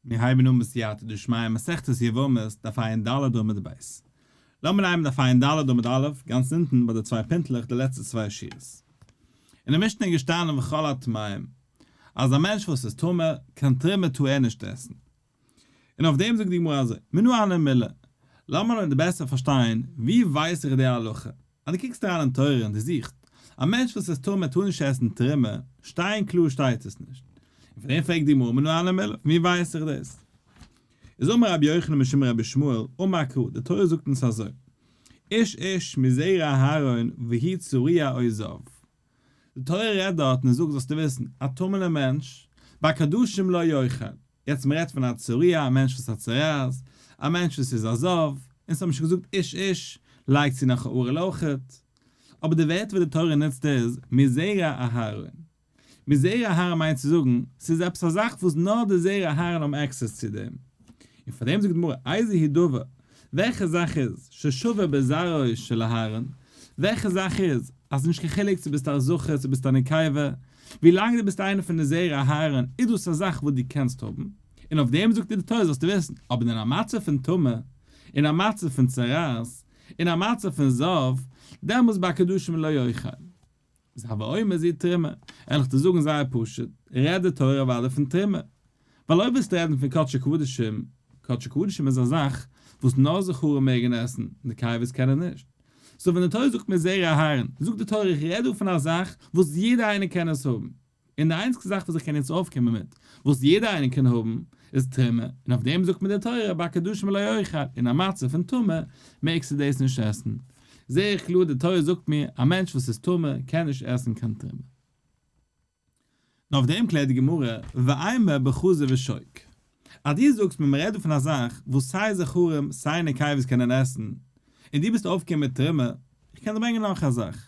מיר הייבן אן בסייעתא דשמיא מסכת יבמות דף ע"ד עמוד ב'. לאמיר הייבן דף ע"ד עמוד א', גאנץ אונטן ביי די צוויי פינטלעך די לעצטע צוויי שורות. אין די משנה איז געשטאנען וכל הטמאים, אז א מענטש וואס איז טמא, קיין תרומה טאר ער נישט עסן. און אויף דעם זאגט די גמרא אזוי, מנא הני מילי, לאמיר נאר בעסער פארשטיין, ווי ווייס איך די הלכה? אז דו קוקסט אריין אין תורה און דו זוכסט א מענטש וואס איז טמא טאר נישט עסן תרומה, שטיין קלאר שטייט עס נישט. און פון דעם פרעגט די גמרא מנא הני מילי, פון ווי ווייס איך דאס? איז אמר רבי יוחנן משום רבי ישמעאל, אמר קרא, די תורה זאגט אונז אזוי, איש איש מזרע אהרן והוא צרוע או זב. די תורה רעדט דארט און זאגט זאלסטו וויסן, א טמא'נער מענטש, בקדשים לא יאכל, יעצט מען רעדט פון א צרוע, א מענטש וואס האט צרעת, א מענטש וואס איז א זב, אונז האבן שוין געזאגט איש איש, לייג צו נאך א ערל אויכעט. אבער די ווערטער וואס די תורה נוצט איז, מזרע אהרן. מזרע אהרן מיינט צו זאגן, ס'איז עפעס א זאך וואס נאר די זרע אהרן האבן access צו דעם. און פאר דעם זאגט די גמרא, איזה הוא דבר, וועלכע זאך איז, ששווה בזרעו של אהרן, וועלכע זאך איז, אז נישט קיין חילוק צו ביסט א זכר צו ביסט א נקבה, ווי לאנג דו ביסט איינער פון די זרע אהרן איז דאס א זאך וואס דו קענסט האבן, און אויף דעם זאגט דיר די תורה זאלסטו וויסן, אבער אין א מצב פון טומאה, אין א מצב פון צרעת, אין א מצב פון זב, דעמאלס בקדשים לא יאכל. איז הוי אומר זו תרומה, ענליך צו זאגן זייער פשוט, רעדט די תורה אוודאי פון תרומה. ווייל אויב ווילסטו רעדן פון קדשי קדשים, קדשי קדשים איז א זאך וואס נאר זכרים מעגן עסן, נקבות קענען נישט. so ווען די תורה זאגט מיר זרע אהרן, זאגט די תורה איך רעד דא פון א זאך וואס יעדער איינער קען עס האבן. און די איינציגסטע זאך וואס איך קען יעצט אויפקומען מיט, וואס יעדער איינער קען האבן, איז תרומה, און אויף דעם זאגט מיר די תורה, בקדשים לא יאכל, אין א מצב פון טומאה מעגסטו דאס נישט עסן. זע איך קלאר די תורה זאגט מיר, א מענטש וואס איז טמא קען נישט עסן קיין תרומה. און אויף דעם קלערט די גמרא, ואימא בחזה ושוק. אז דו זאגסט מיר מ'רעדט דא פון א זאך וואס סיי זכרים סיי נקבות קענען עסן, און דו ביסט אויפגעקומען מיט תרומה, איך קען דיר ברענגען נאך א זאך,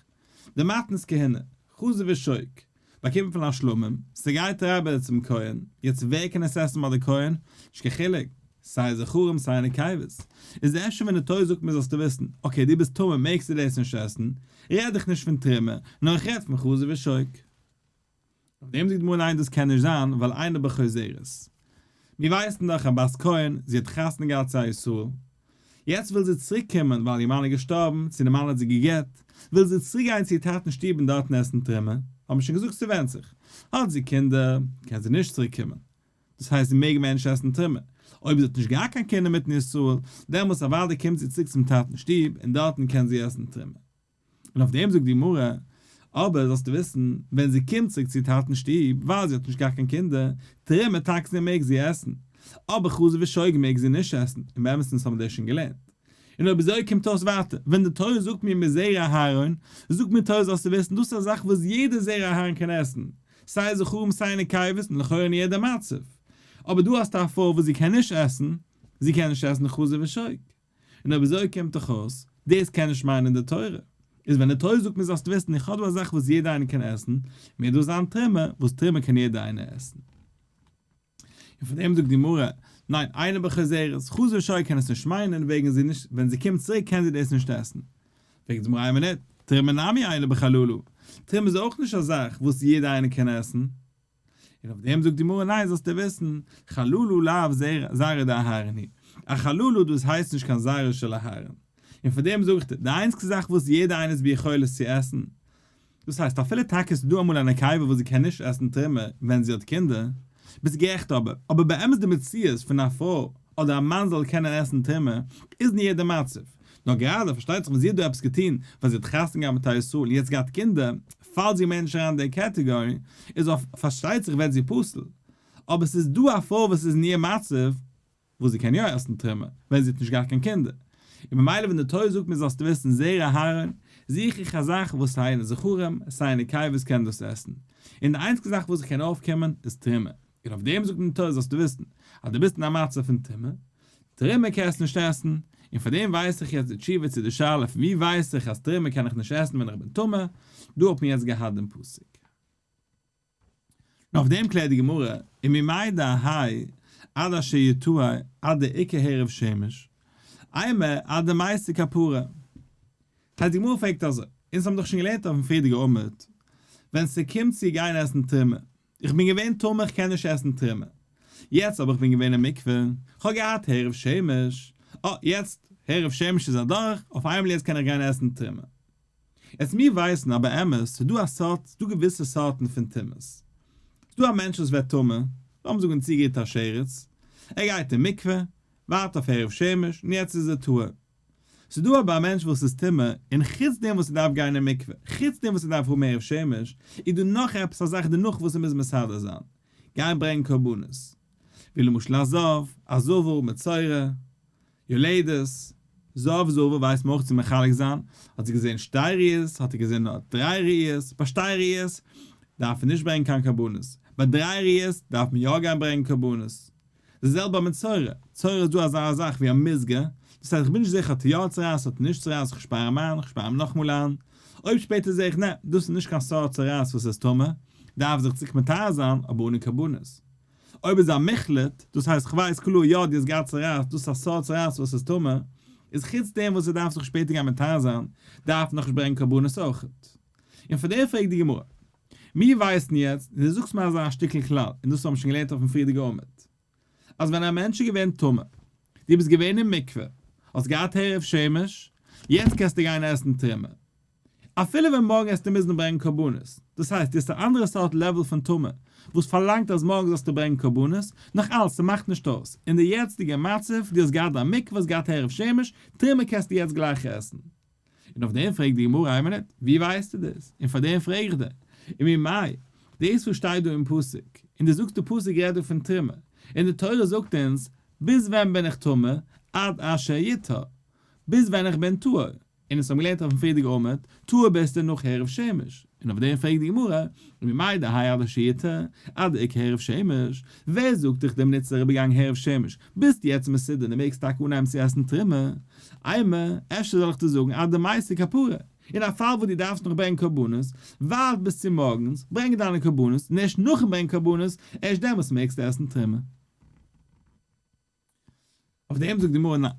די מתנות כהונה, חזה ושוק, באקומט פון א שלמים, ס'גייט אריבער צום כהן, יעצט ווער קען עס עסן ביי די כהן? נישט קיין חילוק, סיי זכרים סיי נקבות. איז אפשר ווען די תורה זאגט מיר זאלסטו וויסן, okay דו ביסט טמא מעגסטו דאס נישט עסן, רעד איך נישט פון תרומה, נאר איך רעד פון חזה ושוק. אויף דעם זאגט די גמרא ניין דאס קען נישט זיין ווייל אינה בחוזרת. מיר ווייסן דאך א בת כהן, זי האט חתונה געהאט צו א ישראל, יעצט וויל זי צוריק קומען ווייל איר מאן איז געשטארבן, צו די מאן האט זי גע'גט, וויל זי צוריק גיין צו איר טאטן שטוב און דארטן עסן תרומה, האט מען שוין געזאגט ס'ווענדט זיך, האט זי קינדער, קען זי נישט צוריק קומען, דאס הייסט זי מעג מער נישט עסן תרומה, אויב זי האט נישט געהאט קיין קינדער מיטן ישראל, דעמאלטס אוודאי קומט זי צוריק צום טאטן שטוב און דארטן קען זי עסן תרומה. און אויף דעם זאגט די גמרא, אבער זאלסטו וויסן, ווען זי קומט צוריק צו איר טאטנ'ס שטוב, ווייל זי האט נישט געהאט קיין קינדער, תרומה תקזי מעג זי עסן, אבער חזה ושוק מעג זי נישט עסן, און באמת אונז האבן דאס שוין געלערנט. און אויב אזוי קומט אויס ווייטער, ווען די תורה זאגט מיר מזרע אהרן, זאגט מיר תורה זאלסטו וויסן, דאס איז א זאך וואס יעדער זרע אהרן קען עסן, סיי זכרים סיי נקבות, און לכאורה אין יעדע מצב. אבער דא האסטו א פרוי וואס זי קען נישט עסן, זי קען נישט עסן חזה ושוק. און אויב אזוי קומט דאך אויס, דאס קען נישט מיינען די תורה. איז ווען די תורה זאגט מיר זאלסט וויסן איך האב דא א זאך וואס יעדער איינער קען עסן, מוז דאס זיין תרומה, וואס תרומה קען יעדער איינער עסן. און פון דעם זאגט די גמרא, ניין, אינה בחוזרת, חזה ושוק קען עס נישט מיינען וועגן זי נישט, ווען זי קומט צוריק קען זי דאס נישט עסן. פרעגט די גמרא איין מינוט, תרומה נמי אינה בחללה, תרומה איז אויך נישט א זאך וואס יעדער איינער קען עסן. און אויף דעם זאגט די גמרא ניין זאלסטו וויסן, חללה לאו זרעא דאהרן היא, א חללה דאס הייסט נישט קיין זרע של אהרן, און פאר דעם זאג איך דיר, די איינציגסטע זאך וואס יעדער איינער איז ביכולת צו עסן, דאס הייסט אפילו טאקע עס איז דא אמאל א נקבה וואס זי קען נישט עסן תרומה ווען זי האט קינדער, ביסט גערעכט אבער, אבער באמת די מציאות פון א פרוי אדער א מאן זאל קענען עסן תרומה איז אין יעדע מצב, נאר גראדע פארשטייט זיך ווען זי האט דא עפעס געטון ווייל זי האט חתונה געהאט מיט א ישראל און יעצט געהאט קינדער, פאלט זי מער נישט אריין אין די category, איז אויף פארשטייט זיך ווערט זי פסול. אבער ס'איז דא א פרוי וואס איז אין איר מצב וואס זי קען יא עסן תרומה ווען זי האט נישט געהאט קיין קינדער. און ממילא ווען די תורה זאגט מיר זאלסטו וויסן זרע אהרן, זוך איך א זאך וואס סיי זכרים סיי נקבות קענען דאס עסן. און די איינציגע זאך וואס איך קען אויפקומען איז תרומה. און אויף דעם זאגט די תורה זאלסטו וויסן אז דו ביסט אין א מצב פון טומאה, תרומה קענסטו נישט עסן, און פאר דעם ווייס איך יעצט די תשובה צו די שאלה פון ווי ווייס איך אז תרומה קען איך נישט עסן ווען איך בין טמא, דא האט מען יעצט געהאט דעם פסוק. און אויף דעם קלערט די גמרא, ומימאי דהאי עד אשר יטהר עד דאיכא הערב שמש, אימא עד דמייתי כפרה. הייסט די גמרא פרעגט אזוי, אונז האבן דאך שוין געלערנט אויפן פריערדיגע עמוד, ווען ס'קומט צו גיין עסן תרומה, איך בין געווען טמא איך קען נישט עסן תרומה. יעצט אבער איך בין געווען אין מקווה, כ'האב געהאט הערב שמש, אה, יעצט הערב שמש איז אדורך, אויף איינמאל יעצט קען איך גיין עסן תרומה. יעצט מיר ווייסן אז באמת ס'איז דא א סארט, ס'איז דא געוויסע סארטן פון טומאות. ס'איז דא א מענטש וואס ווערט טמא, לאמיר זאגן צוגערירט א שרץ, ער גייט אין מקווה, ווארט אויף הערב שמש, און יעצט איז ער טהור. ס'איז דא אבער א מענטש וואס איז טמא, און חוץ דעם וואס ער דארף גיין אין מקווה, חוץ דעם וואס ער דארף האבן הערב שמש, איז דא נאך עפעס א זאך דערנאך וואס ער מוז מסדר זיין, גיין ברענגען קרבנות. ווי למשל א זב, א זבה, מצורע, יולדת, זב זבה ווייסט מען אויך צו מחלק זיין, האט זי געזען שתי ראיות, האט ער געזען נאר דריי ראיות, ביי שתי ראיות דארף מען נישט ברענגען קיין קרבנות, ביי דריי ראיות דארף מען יא גיין ברענגען קרבנות. די זעלבע מיט צורע, צורע איז דא אזא זאך ווי א מוזגה, דאס הייסט איך בין נישט זיכער האט ער יא צרעת האט ער נישט צרעת איך שפאר אים איין, איך שפאר אים נאכמאל איין, אויב שפעטער זעה איך נע, דאס איז נישט קיין סארט צרעת וואס איז טמא, דארף זיך צוריק מטהר זיין, אבער אנע קרבנות. אויב איז א מוחלט, דאס הייסט כ'ווייס קלאר יא דו האסט געהאט צרעת, דאס איז א סארט צרעת וואס איז טמא, איז חוץ דעם וואס ער דארף זיך שפעטער גיין מטהר זיין, דארף נאכנישט ברענגען קרבנות אויכעט. און פאר דעם פרעגט די גמרא, מיר ווייסן יעצט, און דו זאגסט מיר אזא שטיקל כלל, און דאס האבן מיר שוין געלערנט אויפן פריערדיגע עמוד, אז ווען א מענטש איז געווען טמא, דו ביסט געווען אין מקווה, האסט געהאט הערב שמש, יעצט קענסטו גיין עסן תרומה. אפילו ווען מארגן עסטו מוזן ברענגען קרבנות, דאס הייסט דו האסט א אנדערע סארט level פון טומאה, וואס פארלאנגט אז מארגן זאלסטו ברענגען קרבנות, נאך אלץ ס'מאכט נישט אויס, אין די יעצטיגע מצב, דו האסט געהאט דיין מקווה, האסט געהאט הערב שמש, תרומה קענסטו יעצט גלייך עסן. און אויף דעם פרעגט די גמרא איין מינוט, ווי ווייסטו דאס? און פאר דעם פרעג איך דיר, וממאי, דאס וואס שטייט דא אין פסוק, און דו זאגסט די פסוק רעדט דא פון תרומה, און די תורה זאגט אונז, ביז ווען בין איך טמא, עד אשר יטהר, ביז ווען איך בין טהור, און עס האבן געלערנט אויפן פריערדיגע עמוד, טהור ביסטו נאך הערב שמש, און אויף דעם פרעגט די גמרא, וממאי דהאי עד אשר יטהר, עד דאיכא הערב שמש, ווער זאגט דיך די מינוט ס'איז אריבערגעגאנגען הערב שמש, ביסט יעצט מסודר און דו מעגסט טאקע אנהייבן צו עסן תרומה, אימא, אפשר זאל איך דיר זאגן עד דמייתי כפרה, אין א פאל וואס דו דארפסט נאך ברענגען קרבנות, ווארט ביז צומארגנס, ברענג דיינע קרבנות, און ערשט נאכן ברענגען קרבנות, ערשט דעמאלטס מעגסטו עסן תרומה. אויף דעם זאגט די גמרא ניין.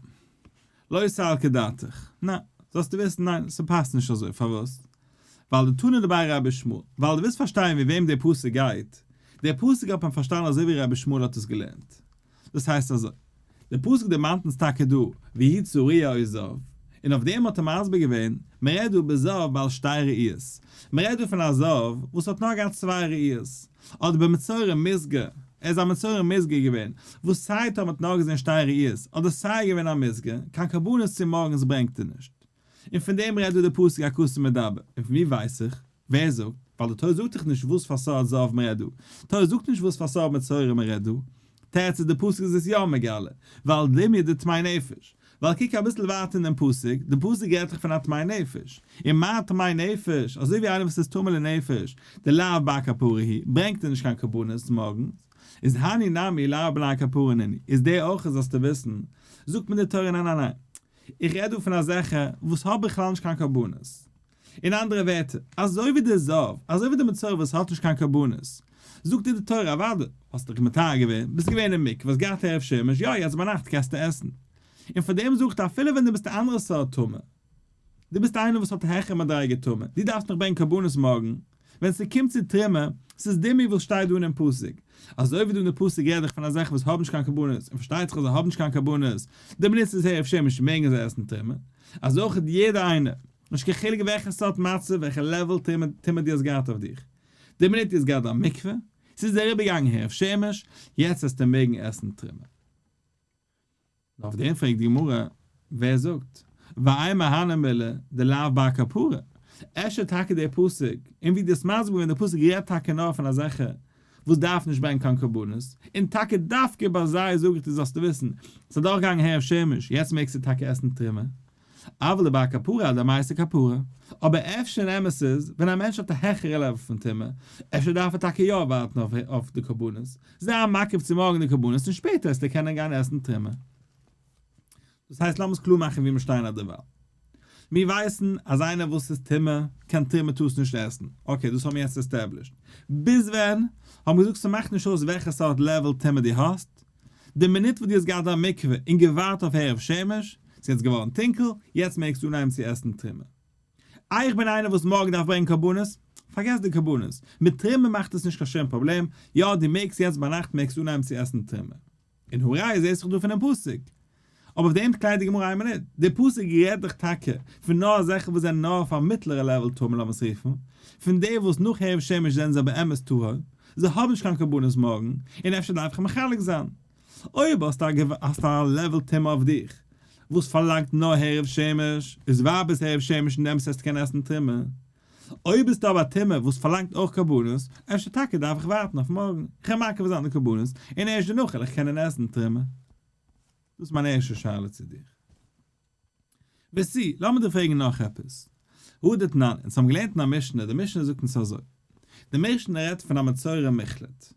לא סלקא דעתך. ניין. זאלסטו וויסן ניין, ס'פאסט נישט אזוי. פארוואס? ווייל דתנא דבי רבי ישמעאל. ווייל דו ווילסט פארשטיין ווי וועם דער פסוק גייט. דער פסוק האט מען פארשטאנען אזוי ווי רבי ישמעאל האט עס געלערנט. דאס הייסט אזוי. דער פסוק דערמאנט אונז טאקע דא והוא צרוע או זב. און אויף דעם האט ער מסביר געווען, מען רעדט דא בזב בעל שתי ראיות. מען רעדט דא פון א זב וואס האט נאר געהאט צוויי ראיות. אדער במצורע מוסגר, ער איז א מצורע מוסגר געווען, וואס סיי טאמער האט נאר געזען שתי ראיות, אדער סיי געווען א מוסגר, קיין קרבנות צו מארגנס ברענגט ער נישט. און פון דעם רעדט דא די פסוק הכתוב מדבר, און פון ווי ווייס איך? ווער זאגט? ווייל די תורה זאגט דאך נישט וואס פאר סארט זב מען רעדט דא, תורה זאגט נישט וואס פאר סארט מצורע מען רעדט דא, תירוץ איז די פסוק איז עס יא מגלה, ווייל דומיא דטמא נפש, ווייל קוק אביסל ווייטער אין דעם פסוק, די פסוק רעדט דאך פון א טמא נפש, און מה טמא נפש, אזוי ווי איינער וואס איז טמא לנפש, דלאו בר כפרה הוא, ברענגט ער נישט קיין קרבנות מארגנס, איז הני נמי לאו בני כפרה נינהו, איז דער אויך זאלסטו וויסן, זאגט מיר די תורה ניין ניין ניין, איך רעד דא פון אזעלכע וואס האב בכלל נישט קיין קרבנות. אין אנדערע ווערטער, אזוי ווי דער זב, אזוי ווי דער מצורע וואס האט נישט קיין קרבנות, זאגט דיר די תורה, אוודאי, האסט דיך מטהר געווען, ביסט געווען אין מקווה, האסט געהאט הערב שמש, יא, יעצט ביינאכט קענסטו עסן. און פאר דעם זאגט אפילו ווען דו ביסט א אנדערע סארט טמא, דו ביסט איינער וואס האט א העכערע מדריגה טומאה, דו דארפסט נאך ברענגען קרבנות מארגן, ווען ס'קומט צו תרומה, ס'איז דומיא וואס שטייט דא אינעם פסוק, אזוי ווי דא אין די פסוק רעד איך פון אזעלכע וואס האבן נישט קיין קרבנות, און פארשטייט זיך אז זיי האבן נישט קיין קרבנות, די מינוט ס'איז הערב שמש מעגן זיי עסן תרומה, אזוי אויך יעדער איינער, נישט קיין חילוק וועלכע סארט מצב, וועלכע level טומאה דו האסט געהאט אויף דיך, די מינוט דו האסט געהאט דיין מקווה, ס'איז אריבערגעגאנגען הערב שמש, יעצט וועסטו מעגן עסן תרומה. און אויף דעם פרעגט די גמרא, ווער זאגט, ואימא הני מילי דלאו בר כפרה, אפשר טאקע דער פסוק, און ווי דו האסט מסביר געווען דער פסוק רעדט טאקע נאר פון אזעלכע וואס דארפן נישט ברענגען קיין קרבנות, און טאקע דווקא ביי זיי זאג איך דיר זאלסטו וויסן, ס'איז אדורכגעגאנגען הערב שמש, יעצט מעגסטו טאקע עסן תרומה, אבל דבר כפרה עד דמייתי כפרה, אבער אפשר אין אמת איז, ווען א מענטש האט א העכערע level פון טומאה, אפשר דארף ער טאקע יא ווארטן אויף די קרבנות, זיי מקריב צו מארגן די קרבנות און שפעטער וועסטו קענען גיין עסן תרומה. דאס הייסט לאמיר עס קלאר מאכן ווי מיר שטייען אדערווייל. מיר ווייסן אז איינער וואס איז טמא, קיין תרומה טארסט נישט עסן. okay, דאס האבן מיר יעצט established. ביז ווען? האבן מיר געזאגט ס'מאכט נישט אויס וועלכע סארט level טומאה דו האסט, די מינוט וואס דו האסט געהאט דיין מקווה און געווארט אויף הערב שמש, ס'איז יעצט געווארן טונקל, יעצט מעגסטו אנהייבן צו עסן תרומה. איי איך בין איינער וואס מארגן דארף ברענגען קרבנות? פארגעס די קרבנות, מיט תרומה מאכט עס נישט קיין שום פראבלעם, יא דו מעגסט יעצט ביינאכט מעגסטו אנהייבן צו עסן תרומה. און הא ראיה זעהסט דאך דא פונעם פסוק. אבער אויף דעם קלערט די גמרא איין מינוט, דער פסוק רעדט דאך טאקע פון נאר אזעלכע וואס זענען נאר אויף א מיטלערע level טמא לאמיר עס רופן, פון די וואס נאך הערב שמש זענען זיי באמת טהור, זיי האבן נישט קיין קרבנות מארגן, און אפשר דארף איך מחלק זיין. אויב האסטו א level טומאה אויף דיך וואס פארלאנגט נאר הערב שמש, איז ווארט ביז הערב שמש און דעמאלטס וועסטו קענען עסן תרומה. אויב ביסטו אבער א טומאה וואס פארלאנגט אויך קרבנות, אפשר טאקע דארף איך ווארטן אויף מארגן, איך וועל מקריב זיין די קרבנות, און ערשט דערנאך וועל איך קענען עסן תרומה. דאס איז מיין ערשטע שאלה צו דיר. ותו, לאמיר דיר פרעגן נאך עפעס. הא דתנן, אונז האבן געלערנט אין א משנה, די משנה זאגט אונז אזוי. די משנה רעדט פון א מצורע מוחלט.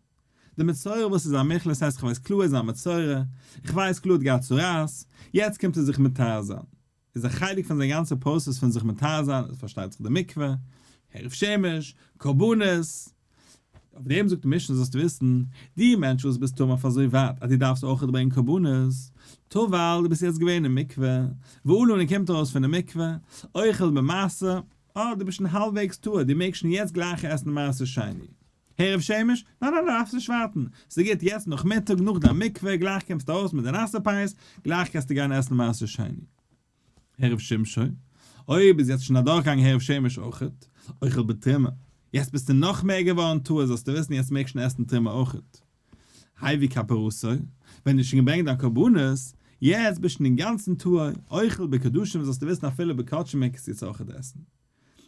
די מצורע וואס איז א מוחלט, ס'הייסט איך ווייס קלאר ער איז א מצורע, איך ווייס קלאר ער האט געהאט צרעת, יעצט קומט ער זיך מטהר זיין. איז א חלק פון זיין גאנצע process פון זיך מטהר זיין איז פארשטייט זיך די מקווה, הערב שמש, קרבנות. אויף דעם זאגט די משנה זאלסטו וויסן, דו מענטש וואס ביסט טמא אויף אזוי ווייט אז דו דארפסט אויכעט ברענגען קרבנות, טבל, דו ביסט יעצט געווען אין מקווה, ועלה און ער קומט ארויס פון די מקווה, אוכל במעשר, אה, דו ביסט שוין האלבוועגס טהור, דו מעגסט שוין יעצט גלייך עסן מעשר שני. הערב שמש? ניין ניין דארפסט נישט ווארטן, ס'גוט יעצט נאכמיטאג נאך דיין מקווה גלייך קומסטו ארויס מיט די נאסע פיאות, גלייך קענסטו גיין עסן מעשר שני. הערב שמשו? אויב איז יעצט שוין אדורכגעגאנגען הערב שמש אויכעט, אוכל בתרומה, יעצט ביסטו נאך מער געווארן טהור זאלסטו וויסן יעצט מעגסט שוין עסן תרומה אויכעט. הביא כפרתו, ווען דו האסט שוין געברענגט דיין קרבנות, יעצט ביסט שוין אינגאנצן טהור, אוכל בקדשים זאלסטו וויסן אפילו בקדשים מעגסטו יעצט אויכעט עסן.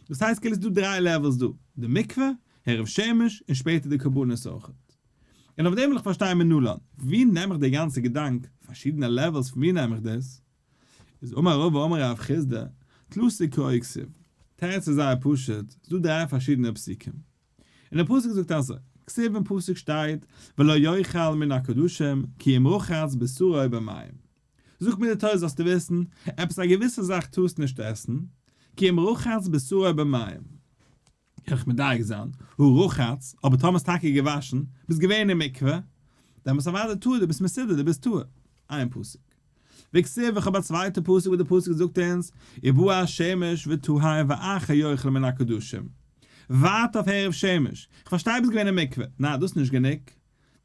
דאס הייסט כאילו ס'איז דא דריי levels דא, די מקווה, הערב שמש, און שפעטער די קרבנות אויכעט. און אויף דעם וויל איך פארשטיין מנלן, ווי נעם איך די גאנצע געדאנק, פארשידענע levels פון ווי נעם איך דאס? איז אמר רבא אמר רב חסדא, תלתא קראי כתיב. תירוץ איז זייער פשוט, ס'איז דא דריי פארשידענע פסוקים. און דער פסוק זאגט אזוי, כתיב אין פסוק שטייט, ולא יאכל מן הקדשים, כי אם רחץ בשרו במים. זאגט מיר די תורה זאלסטו וויסן, עפעס א געוויסע זאך טארסטו נישט עסן, כי אם רחץ בשרו במים. קען איך מדייק זיין, הא רחץ, אבער טאמער האסט טאקע געוואשן, ביסט געווען אין מקווה, דעמאלטס אוודאי טהור, דו ביסט מסודר, דו ביסט טהור. איין פסוק. וכתיב, איך האב א צווייטע פסוק וואס די פסוק זאגט אונז, ובא השמש וטהר ואחר יאכל מן הקדשים. ווארט אויף הערב שמש. איך פארשטיי ביסט געווען אין מקווה, ניין דאס איז נישט גענוג.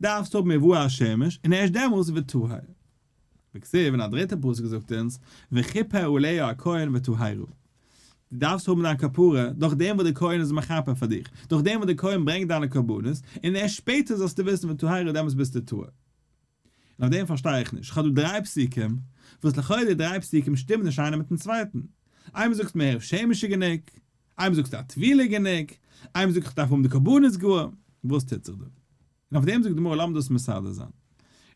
דארפסט האבן ובא השמש, און ערשט דעמאלס וטהר. וכתיב, און א דריטע פסוק זאגט אונז, וכיפר עליה הכהן וטהרה. דו דארפסט האבן דיין כפרה דורך דעם וואס דער כהן איז מכפר פאר דיך, דורך דעם וואס דער כהן ברענגט דיינע קרבנות, און ערשט שפעטער זאלסטו וויסן וטהרה דעמאלס ביסטו טהור. און אויף דעם פארשטיי איך נישט, איך האב דא דריי פסוקים, וואס לכאורה די דריי פסוקים שטימען נישט איינער מיטן צווייטן. איינמאל זאגסטו מיר הערב שמש איז גענוג, איינמאל זאגסטו א טבילה איז גענוג, איינמאל זאגסטו איך דארף האבן די קרבנות גאר, וואס טוט זיך דא? און אויף דעם זאגט די גמרא לאמיר דאס מסדר זיין.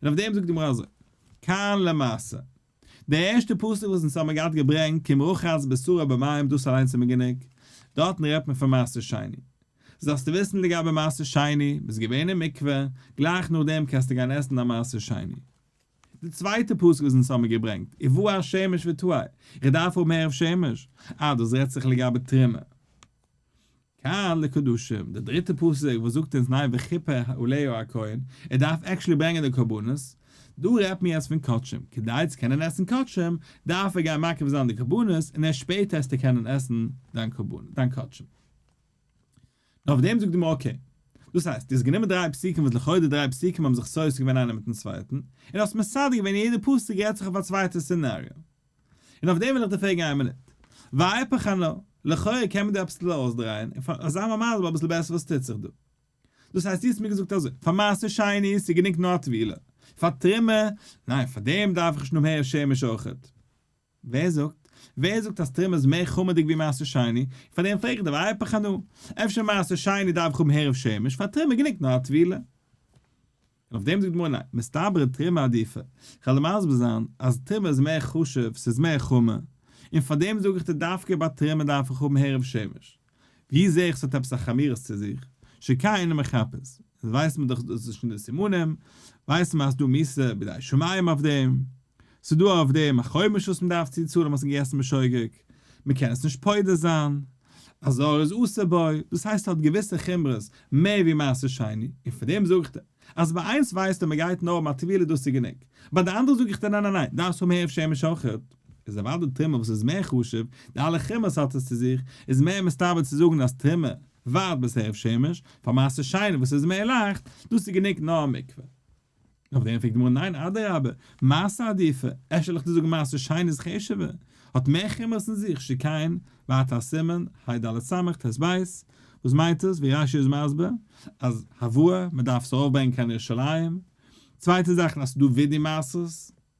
און אויף דעם זאגט די גמרא אזוי, כאן למעשר. די ערשטע פסוק וואס אונז האמיר געהאט געברענגט כי אם רחץ בשרו במים דאס אליינס איז מיר גענוג, דארטן רעדט מען פון מעשר שני. זאלסטו וויסן לגבי מעשר שני, ביסט געווען אין מקווה, גלייך נאכדעם קענסטו גיין עסן דיין מעשר שני. די צווייטע פסוק וואס אונז האמיר געברענגט, ובא השמש וטהר, איך דארף האבן הערב שמש, אה דאס רעדט זיך לגבי תרומה. כאן לקדשים, די דריטע פסוק וואס זאגט אונז ניין וכיפר עליה הכהן, ער דארף actually ברענגען די קרבנות, דא רעדט מען יעצט פון קדשים, כדי צו קענען עסן קדשים דארף ער גיין מקריב זיין די קרבנות און ערשט שפעטער עסטו קענען עסן דיין קרבן, דיין קדשים. נאר אויף דעם זאגט די גמרא okay, דאס הייסט דו האסט גענומען דריי פסוקים וואס לכאורה די דריי פסוקים האבן זיך סותר געווען איינער מיטן צווייטן, און האסט מסדר געווען יעדע פסוק רעדט זיך אויף א צווייטע scenario. און אויף דעם וויל איך דיר פרעגן איין מינוט. ואיפוך אנא, לכאורה קען מען דא אביסל אויסדרייען, און פאר זיי מיר מסביר אביסל בעסער וואס טוט זיך דא. דאס הייסט דו האסט מיר געזאגט אזוי, פאר מעשר שני איז גענוג נאר א טבילה, פאר תרומה, ניין פאר דעם דארף איך שוין האבן הערב שמש אויכעט. ווער זאגט? ווער זאגט אז תרומה איז מער חמור'דיג ווי מעשר שני? פאר דעם פרעג איך דיר ואיפוך אנא, אפשר מעשר שני דארף איך האבן הערב שמש, פאר תרומה גענוג נאר א טבילה. און אויף דעם זאגט די גמרא ניין, מסתברא תרומה עדיפא, כ'וועל דיר מסביר זיין אז תרומה איז מער חשוב, ס'איז מער חמור, און פאר דעם זאג איך דיר דווקא ביי תרומה דארף איך האבן הערב שמש. ווי זעה איך ס'האט עפעס א חמירות צו זיך? שכן מחפש. דאס ווייסט מען דאך דאס איז שוין די סימנים, ווייסט מען אז ס'דא מיתה בידי שמים אויף דעם, ס'דא אויף דעם א חומש וואס מ'דארף צוצאלן וואס געגעסן בשוגג, מ'קען עס נישט פודה זיין, א זר איז אסור בו, דאס הייסט ס'האט געוויסע חומרות מער ווי מעשר שני, און פאר דעם זאג איך דיר אז ביי איינס ווייסטו מ'גייט נאר האבן א טבילה דאס איז גענוג, ביי די אנדערע זאג איך דיר ניין ניין ניין דארפסט האבן הערב שמש אויכעט, איז אוודאי תרומה וואס איז מער חשוב, די אלע חומרות האט עס צו זיך, איז מער מסתבר צו זאגן אז תרומה. ווארט ביז הערב שמש, פאר מעשר שני וואס איז מער לייכט, דאס איז גענוג נאר א מקווה. אויף דעם פרעגט די גמרא ניין אדרבה, מעשר עדיפא, אפשר זאל איך דיר זאגן מעשר שני איז חשוב'ער, האט מער חומרות אין זיך, שכן, ווייטער א סימן, ה' ד' ס' ט' ב', וואס מיינט עס, ווי רש"י איז מסביר, אז הבאה, מען דארף עס ארויפברענגען קיין ירושלים, צווייטע זאך אז ס'איז דא וידוי מעשרות,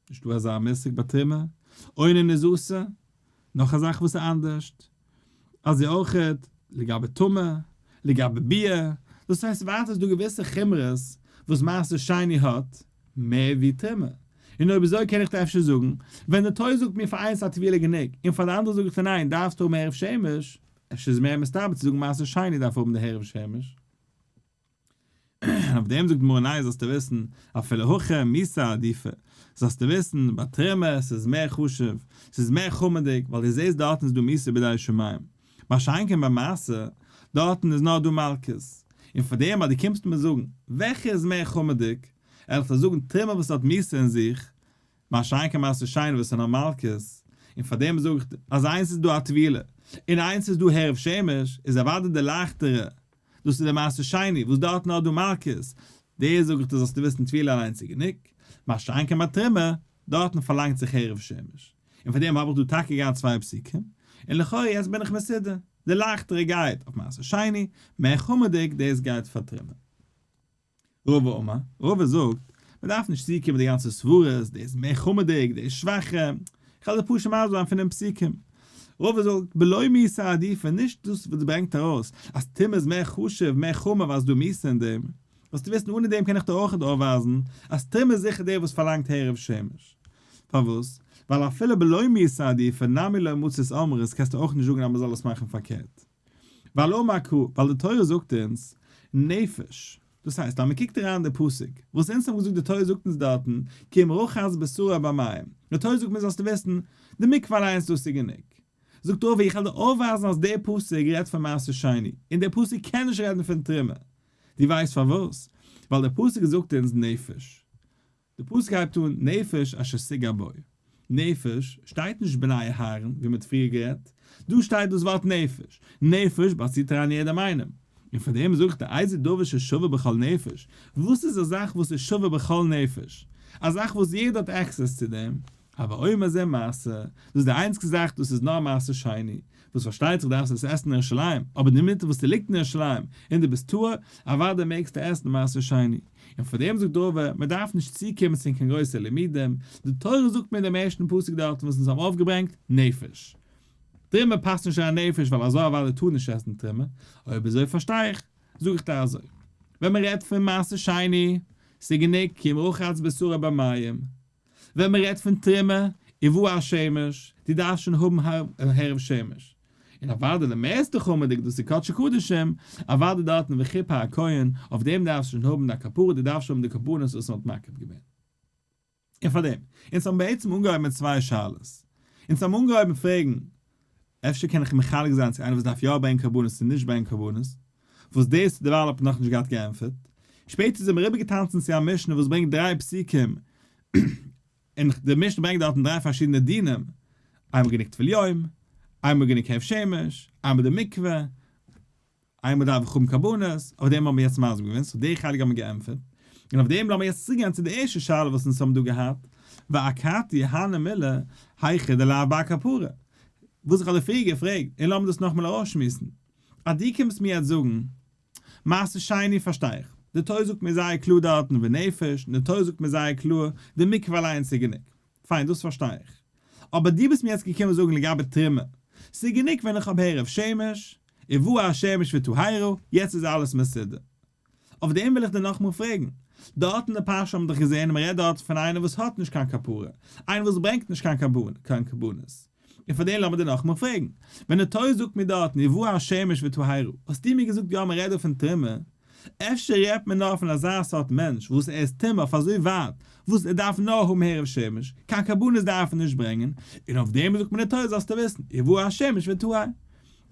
נישטא אזא מושג ביי תרומה, אונן איז אסור, נאך א זאך וואס איז אנדערשט, אזוי אויכעט לגבי טומאה, לגבי ביאה, דאס הייסט ווייטער איז דא געוויסע חומרות וואס מעשר שני האט מער ווי תרומה, און אויב אזוי קען איך דיר אפשר זאגן, ווען די תורה זאגט מיר פאר איינס א טבילה גענוג, און פאר די אנדערע זאג איך דיר ניין דארפסטו האבן הערב שמש, אפשר איז מער מסתבר צו זאגן מעשר שני דארף האבן די הערב שמש. און אויף דעם זאגט די גמרא ניין זאלסטו וויסן אפילו הכי מיתה עדיפא, זאלסטו וויסן ביי תרומה ס'איז מער חשוב, ס'איז מער חמור'דיג, ווייל דו זעסט דארטן איז דא מיתה בידי שמים, מה שאין כן ביי מעשר, דארטן איז נאר דא מלקות, און פאר דעם אז דו קומסט מיר זאגן וועלכע איז מער חמור'דיג, וועל איך דיר זאגן תרומה וואס האט מיתה אין זיך, מה שאין כן מעשר שני וואס איז נאר מלקות, און פאר דעם זאג איך אז איינס איז דא א טבילה, און איינס איז דא הערב שמש, איז אוודאי די לייכטערע, דאס איז די מעשר שני וואס דארט נאר דא מלקות, דאס זאג איך דיר זאלסטו וויסן טבילה אליינס איז גענוג, מה שאין כן ביי תרומה, דארטן פארלאנגט זיך הערב שמש, און פאר דעם האב איך דא טאקע געהאט צוויי פסוקים, און לכאורה יעצט בין איך מסודר, די לייכטערע גייט אויף מעשר שני, מער חמור'דיג דאס גייט פאר תרומה. רבא אמר, רבא זאגט, מען דארף נישט צוקומען די גאנצע סברות, דאס איז מער חמור'דיג, דאס איז שוואכער, איך וועל דיר פשוט מסביר זיין פונעם פסוקים. רבא זאגט, בלא מיתה עדיפא, נישט דאס וואס ברענגט ארויס אז טומאה איז מער חשוב, מער חמור ווייל ס'איז דא מיתה אין דעם, זאלסטו וויסן אנע דעם קען איך דיר אויך אויפווייזן אז תרומה איז זיכער דער וואס פארלאנגט הערב שמש. פארוואס? ווייל אפילו בלא מיתה עדיפא נמי לא מצית אמרת קענסטו אויך נישט זאגן אז מען זאל עס מאכן פארקערט. ווייל אמר קרא, ווייל די תורה זאגט אונז, נפש, דאס הייסט אז מען קוקט אריין אין די פסוק, וואס אונז האבן געזאגט די תורה זאגט אונז דארטן, כי אם רחץ בשרו במים, די תורה זאגט מיר זאלסטו וויסן, די מקווה אליינס דאס איז גענוג. זאגט רבא איך וועל דיר אויפווייזן אז דער פסוק רעדט פון מעשר שני, און דער פסוק קען נישט רעדן פון תרומה. דו ווייסט פארוואס? ווייל דער פסוק זאגט אונז נפש. די פסוק הייבט אן נפש אשר תגע בו. נפש שטייט נישט בני אהרן ווי מ'האט פריער גערעדט, דא שטייט דאס ווארט נפש, נפש באציט אריין יעדעם איינעם, און פאר דעם זאגט ער איזה דבר ששווה בכל נפש, וואס איז א זאך וואס איז שווה בכל נפש? א זאך וואס יעדער האט access צו דעם, הוי אומר זה מעשר, דאס איז די איינציגסטע זאך דאס איז נאר מעשר שני, וואס פארשטייט זיך דארפסטו עס עסן אין ירושלים, אבער די מינוט וואס ס'ליגט אין ירושלים און דו ביסט טהור, אוודאי מעגסטו עסן מעשר שני. און פאר דעם זאגט רבא, מען דארף נישט צוקומען צו קיין גרויסע לימודים, די תורה זאגט מיר דעם ערשטן פסוק דארטן וואס אונז האבן אויפגעברענגט, נפש. תרומה פאסט נישט אריין נפש ווייל אזוי אוודאי טאר נישט עסן תרומה, אויב אזוי פארשטיי איך, זאג איך דיר אזוי, ווען מען רעדט פון מעשר שני, ס'גענוג כי אם רחץ בשרו במים, ווען מען רעדט פון תרומה, ובא השמש, דו דארפסט שוין האבן הערב שמש. און אוודאי די מערסטע חמור'דיג דאס איז קדשי קדשים, אוודאי דארטן וכיפר הכהן, אויף דעם דארפסטו שוין האבן א כפרה, דו דארפסט שוין האבן די קרבנות וואס מען האט מקריב געווען. און פארדעם, אונז האבן בעצם אנגעהויבן מיט צוויי שאלות. אונז האבן אנגעהויבן פרעגן, אפשר קען איך מחלק זיין צו איינער וואס דארף יא ברענגען קרבנות צו נישט ברענגען קרבנות, וואס דאס דערווייל האט מען נאכנישט געהאט געענטפערט. שפעטער זענען מיר אריבערגעטאנצן צו א משנה וואס ברענגט דריי פסוקים, און די משנה ברענגט דארטן דריי פארשידענע דינים, איינמאל גענוג טבול יום, איינמאל גענוג הערב שמש, איינמאל די מקווה, איינמאל דארף איך האבן קרבנות, אויף דעם האבן מיר יעצט מסביר געווען, so די חלק האבן מיר געענטפערט, און אויף דעם לאמיר יעצט צוגיין צו די ערשטע שאלה וואס אונז האבן דא געהאט, ואכתי הני מילי היכא דלאו בר כפרה, וואס איך האב דיר פריער געפרעגט, און לאמיר דאס נאכאמאל ארויסשמועסן, אז דו קומסט מיר יעצט זאגן, מעשר שני פארשטיי איך, די תורה זאגט מיר זייער קלאר דארטן ונפש, און די תורה זאגט מיר זייער קלאר די מקווה אליינס איז גענוג, פיין דאס פארשטיי איך, אבער דו ביסט מיר יעצט געקומען זאגן לגבי תרומה, ס'איז גענוג ווען איך האב הערב שמש, ובא השמש וטהרה, יעצט איז אלעס מסודר. אויף דעם וויל איך דיר נאכאמאל פרעגן, דארט אין די פרשה האבן מיר דאך געזען אז מ'רעדט דארט פון איינער וואס האט נישט קיין כפרה, איינער וואס ברענגט נישט קיין קרבנות, און פאר דעם לאמיר דיר נאכאמאל פרעגן, ווען די תורה זאגט מיר דארטן ובא השמש וטהרה, האסטו מיר געזאגט יא מען רעדט דא פון תרומה, אפשר רעדט מען נאר פון אזא סארט מענטש וואס ער איז טמא אויף אזוי ווייט וואס ער דארף נאר האבן הערב שמש, קיין קרבנות דארף ער נישט ברענגען, און אויף דעם זאגט מען די תורה זאלסטו וויסן, ובא השמש וטהר.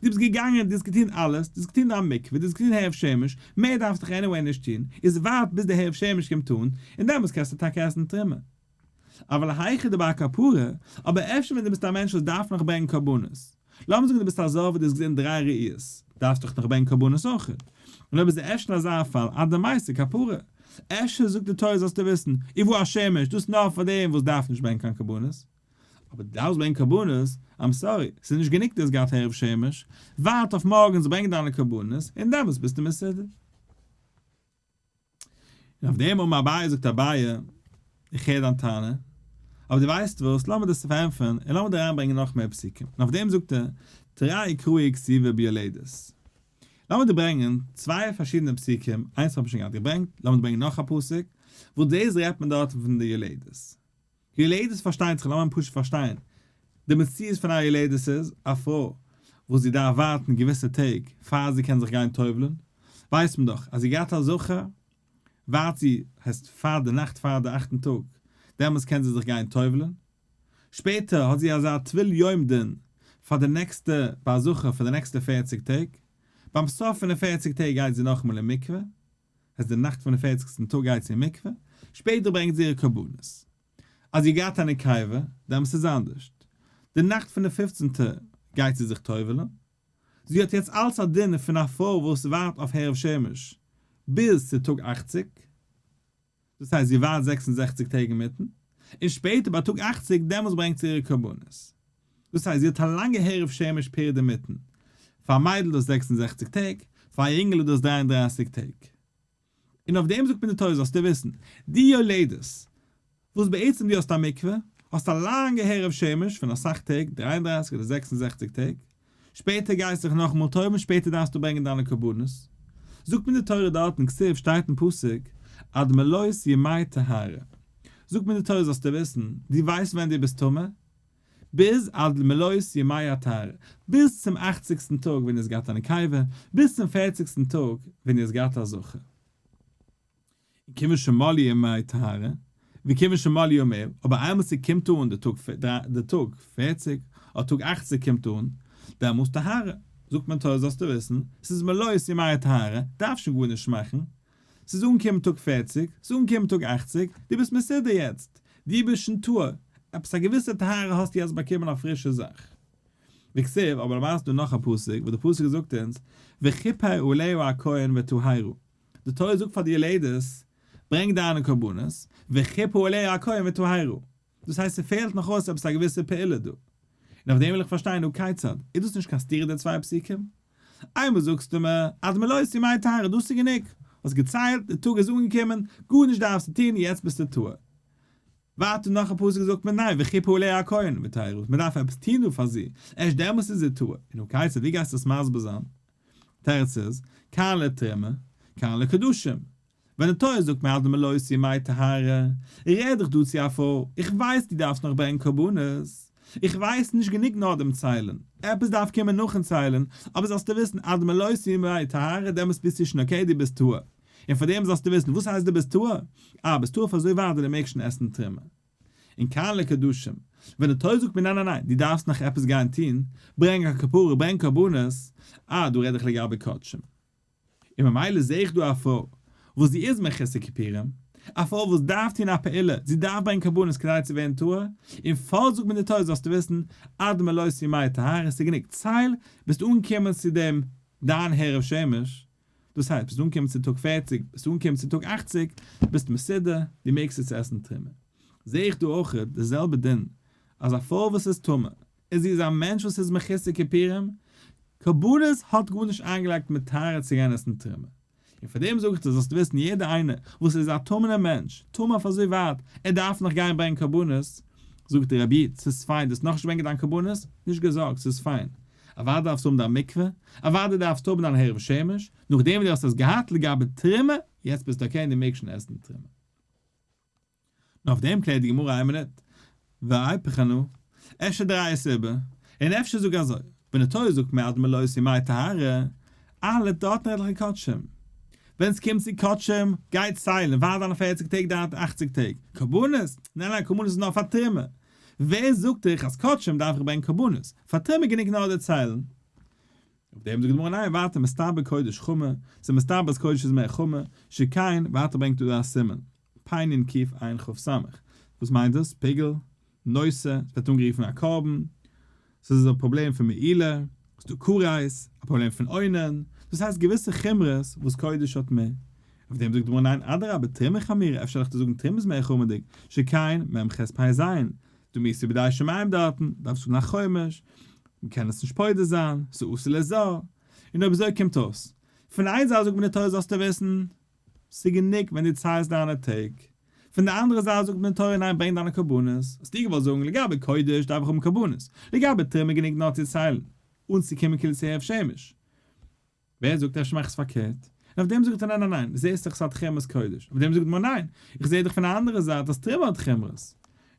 דו ביסט געגאנגען, דו האסט געטון אלעס, דו האסט געטון דיין מקווה, דו האסט געטון הערב שמש, מער דארפסט דיך anyway נישט טון, איז ווארט ביז די הערב שמש קומט אן, און דעמאלטס קענסטו טאקע עסן תרומה. אבל היכא דבר כפרה, אבער אפשר ווען דו ביסט א מענטש וואס דארף נאך ברענגען קרבנות. לאמיר זאגן דו ביסט א זב וואס דו האסט געזען דריי ראיות, דארפסט דאך נאך ברענגען קרבנות אויכעט. און אויב איז אפשר אין אזא פאל עד דמייתי כפרה. אפשר זאגט די תורה זאלסטו וויסן, ובא השמש, דאס נאר פאר דעם וואס דארף נישט ברענגען קיין קרבנות. אבער דו דארפסט ברענגען קרבנות, I'm sorry, ס'איז נישט גענוג דו האסט געהאט הערב שמש, ווארט אויף מארגן צו ברענגען דיינע קרבנות, און דעמאלטס ביסטו מסודר. און אויף דעם אמר אביי זאגט אביי, איך הער דיין טענה, אבער דו ווייסט וואס, לאמיר דאס פארענטפערן, און לאמיר דיר אריינברענגען נאך מער פסוקים. און אויף דעם זאגט ער, תרי קראי כתיבי ביולדת. לאמיר דיר ברענגען צוויי פארשידענע פסוקים, איינס האב איך שוין געהאט געברענגט, לאמיר דיר ברענגען נאך א פסוק, וואס דאס רעדט מען דארט פון די יולדת. יולדת פארשטייט זיך, לאמיר פשוט פארשטיין, די מציאות פון א יולדת איז, א פרוי וואס זי דארף ווארטן געוויסע טעג פאר זי קען זיך גיין טובל'ן, ווייסט מען דאך אז זי געהאט א זכר, ווארט זי, הייסט פאר די נאכט פאר די אכטן טאג, דעמאלס קען זי זיך גיין טובל'ן, שפעטער האט זי אזא טבול יום דין פאר די נעקסטע ביי א זכר פאר די נעקסטע פערציג טעג, ביים סוף פון די פערציג טעג גייט זי נאכאמאל אין מקווה, הייסט די נאכט פון די פערציגסטן טאג גייט זי אין מקווה, שפעטער ברענגט זי אירע קרבנות. אז זי האט געהאט א נקבה, דעמאלס איז אנדערשט. די נאכט פון די פופצנטע גייט זי זיך טובל'ן. זי האט יעצט אלץ א דין פון א פרוי וואס ווארט אויף הערב שמש ביז צו טאג אכציג. דאס הייסט זי ווארט 66 טעג אינמיטן, און שפעטער ביי טאג אכציג דעמאלס ברענגט זי אירע קרבנות. דאס הייסט זי האט א לאנגע הערב שמש period אינמיטן. פאר א מיידל איז דאס 66 טעג, פאר א יונגעל איז דאס 33 טעג. און אויף דעם זאגט מיר די תורה זאלסטו וויסן, די יולדת וואס בעצם דו האסט א מקווה, האסט א לאנגע הערב שמש פון אסאך טעג, 33 אדער 66 טעג, שפעטער גייסטו זיך נאכאמאל טובל'ן, שפעטער דארפסטו ברענגען דיינע קרבנות. זאגט מיר די תורה דארטן, כתיב שטייט אין פסוק, עד מלאות ימי טהרה. זאגט מיר די תורה זאלסטו וויסן, דו ווייסט ווען דו ביסט טמא? ביז עד מלאות ימי הטהרה, ביז צום אכציגסטן טאג ווען דו האסט געהאט א נקבה, ביז צום פערציגסטן טאג ווען דו האסט געהאט א זכר. און כיוון שמלאו ימי טהרה, וכיוון שמלאו ימיה, אבער איינמאל ס'קומט אן די טאג די טאג פערציג, אדער טאג אכציג קומט אן, דעמאלס טהרה, זאגט מען תורה זאלסטו וויסן, ס'איז מלאות ימי הטהרה, דארפסט שוין גארנישט מאכן, ס'איז אנגעקומען טאג פערציג, ס'איז אנגעקומען טאג אכציג, דו ביסט מסודר יעצט, דו ביסט שוין טהור, עפעס א געוויסע טהרה האסטו יעצט באקומען א פרישע זאך. וכתיב, אבער למעשה איז דא נאך א פסוק, וואס די פסוק זאגט אונז, וכיפר עליה הכהן וטהרה, די תורה זאגט פאר די יולדת, ברענג דיינע קרבנות, וכיפר עליה הכהן וטהרה. דאס הייסט ס'פעלט נאך אויס עפעס א געוויסע פעולה דא. און אויף דעם וויל איך פארשטיין הא כיצד, איז דאס נישט קיין סתירה די צוויי פסוקים? איינמאל זאגסטו מיר עד מלאות ימי טהרה דאס איז גענוג, האסט געציילט, די טאג איז אנגעקומען, גארנישט דארפסטו טון, יעצט ביסטו טהור. ווייטער נאך א פסוק זאגט מען ניין וכיפר עליה הכהן וטהרה, מען דארף עפעס טון דא פאר זי, ערשט דעמאלס איז זי טהור, און הא כיצד ווי גייסטו עס מסביר זיין? תירוץ איז, כאן לתרומה, כאן לקדשים. ווען די תורה זאגט מיר עד מלאות ימי טהרה, רעד איך דא צו א פרוי, איך ווייס דו דארפסט נאך ברענגען קרבנות, איך ווייס נישט גענוג נאר דעם ציילן, עפעס דארף קומען נאכן ציילן, אבער זאלסטו וויסן עד מלאות ימי טהרה דעמאלס ביסטו שוין okay דו ביסט טהור. און פאר דעם זאלסטו וויסן, וואס הייסט דו ביסט טהור? אה, ביסט טהור פאר אזוי ווייט אז דו מעגסט שוין עסן תרומה. און כאן לקדשים, ווען די תורה זאגט מיר ניין ניין ניין, דו דארפסט נאך עפעס גיין טון, ברענג א כפרה, ברענג קרבנות, אה, דא רעד איך לגבי קדשים. און ממילא זעה איך דא א פרוי וואס זי איז מחוסר כיפורים, א פרוי וואס דארף טון א פעולה, זי דארף ברענגען קרבנות כדי צו ווערן טהור, און פארט זאגט מיר די תורה זאלסטו וויסן, עד מלאות ימי טהרה, ס'איז גענוג, צייל, ביסט אנגעקומען צו דעם דיין הערב שמש, דאס הייסט, ביסט אנגעקומען צו טאג פערציג, ביסט אנגעקומען צו טאג אכציג, ביסט מסודר, דו מעגסט יעצט עסן תרומה. זעה איך דא אויך די זעלבע דין, אז א פרוי וואס איז טמא, און זי איז א מענטש וואס איז מחוסר כיפורים, קרבנות האט גארנישט איינגעלייגט מיט טהרה צו גיין עסן תרומה. און פאר דעם זאג איך דיר זאלסט וויסן יעדער איינער וואס איז א טמא'נער מענטש, טמא אויף אזוי ווייט, ער דארף נאך גיין ברענגען קרבנות, זאגט דער רבי, ס'איז פיין, דו האסט נאכנישט געברענגט דיין קרבנות? נישט געזארגט, ס'איז פיין. אוודאי דארפסטו האבן דיין מקווה, אוודאי דארפסטו האבן דיין הערב שמש, נאכדעם וואס דו האסט עס געהאט לגבי תרומה, יעצט ביסטו okay און דו מעגסט שוין עסן תרומה. נאר אויף דעם קלערט די גמרא איין מינוט, ואיפוך אנא, אפשר דריי עס איבער, און אפשר זאג אזוי, ווען די תורה זאגט מיר עד מלאות ימי טהרה, אלע דארטן רעד איך אין קדשים. ווען ס'קומט צו קדשים, גיי ציילן, ווארט דיינע פערציג טעג דיינע אכציג טעג. קרבנות? ניין ניין, קרבנות איז נאר פאר תרומה. ווער זאגט דיך אז קדשים דארף איך ברענגען קרבנות? פאר תרומה גענוג נאר די ציילן. אויף דעם זאגט די גמרא ניין, ווייטער מסתבר קודש חמור, ס'איז מסתבר אז קודש איז מער חמור, שכן, ווייטער ברענגט ער דא א סימן. פ' נ' ק' ע' כ' ס'. וואס מיינט דאס? פיגול, נושא, עס ווערט אנגערופן א קרבן. ס'איז א פראבלעם פון מעילה, ס'איז דא כרת, א פראבלעם פון אונן, דאס הייסט געוויסע חומרות וואס קודש האט מער. אויף דעם זאגט די גמרא ניין אדרבה תרומה חמירא, אפשר וועל איך דיר זאגן תרומה איז מער חמור'דיג, שכן מ ח פ ז, דא מיתה בידי שמים דארטן, דארפסט האבן א חומש, מ'קען עס נישט פודה זיין, ס'איז אסור לזר. און אויב אזוי קומט אויס, פון איין זייט זאגט מען די תורה זאלסטו וויסן, ס'איז גענוג ווען דו ציילסט דיינע טעג. פון די אנדערע זייט זאגט מען תורה ניין ברענג דיינע קרבנות. האסטו געוואלט זאגן לגבי קודש דארף איך האבן קרבנות, לגבי תרומה גענוג נאר צו ציילן, אן צו קומען כאילו צו הערב שמש. ווער זאגט אפשר מאך עס פארקערט? און אויף דעם זאגט ער ניין ניין ניין, זעסט דאך ס'האט חומרות קודש. אויף דעם זאגט מען ניין, איך זע דאך פון די אנדערע זייט אז תרומה האט חומרות.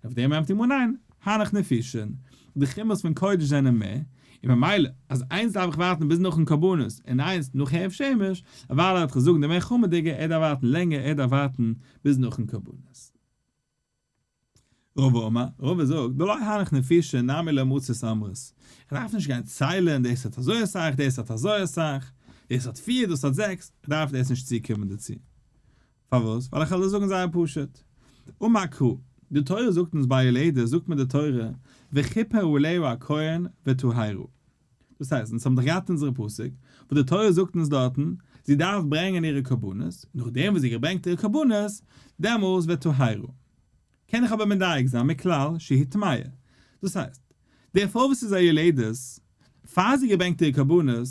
אויף דעם ענטפערט די גמרא ניין, הנך נפישין, די חומרות פון קודש זענען מער, און ממילא אז איינס דארף איך ווארטן ביז נאכן קרבנות און איינס נאך הערב שמש, אוודאי וועט איך זאגן די מער חמור'דיגע ער דארף ווארטן לענגער ער דארף ווארטן ביז נאכן קרבנות. רבא אמר, רבא זאגט, דלא הנך נפישין נמי לא מצית אמרת, איך דארף נישט גיין ציילען דאס האט אזוי אסאך דאס האט אזוי אסאך, דאס האט פיר דאס האט זעקס, איך דארף דאס נישט צוקומען דערצו. פארוואס? ווייל איך וועל דיר זאגן זייער פשוט. אמר קרא, די תורה זאגט אונז ביי יולדת זאגט מיר די תורה וכיפר עליה הכהן וטהרה. דאס הייסט, אונז האבן דאך געהאט אונזערע פסוק וואס די תורה זאגט אונז דארטן, זי דארף ברענגען אירע קרבנות, נאכדעם וואס זי געברענגט אירע קרבנות, דעמאלס וטהרה. קען איך אבער מדייק זיין מכלל שהיא טמאה. דאס הייסט, די פרוי וואס איז א יולדת, פאר זי געברענגט אירע קרבנות,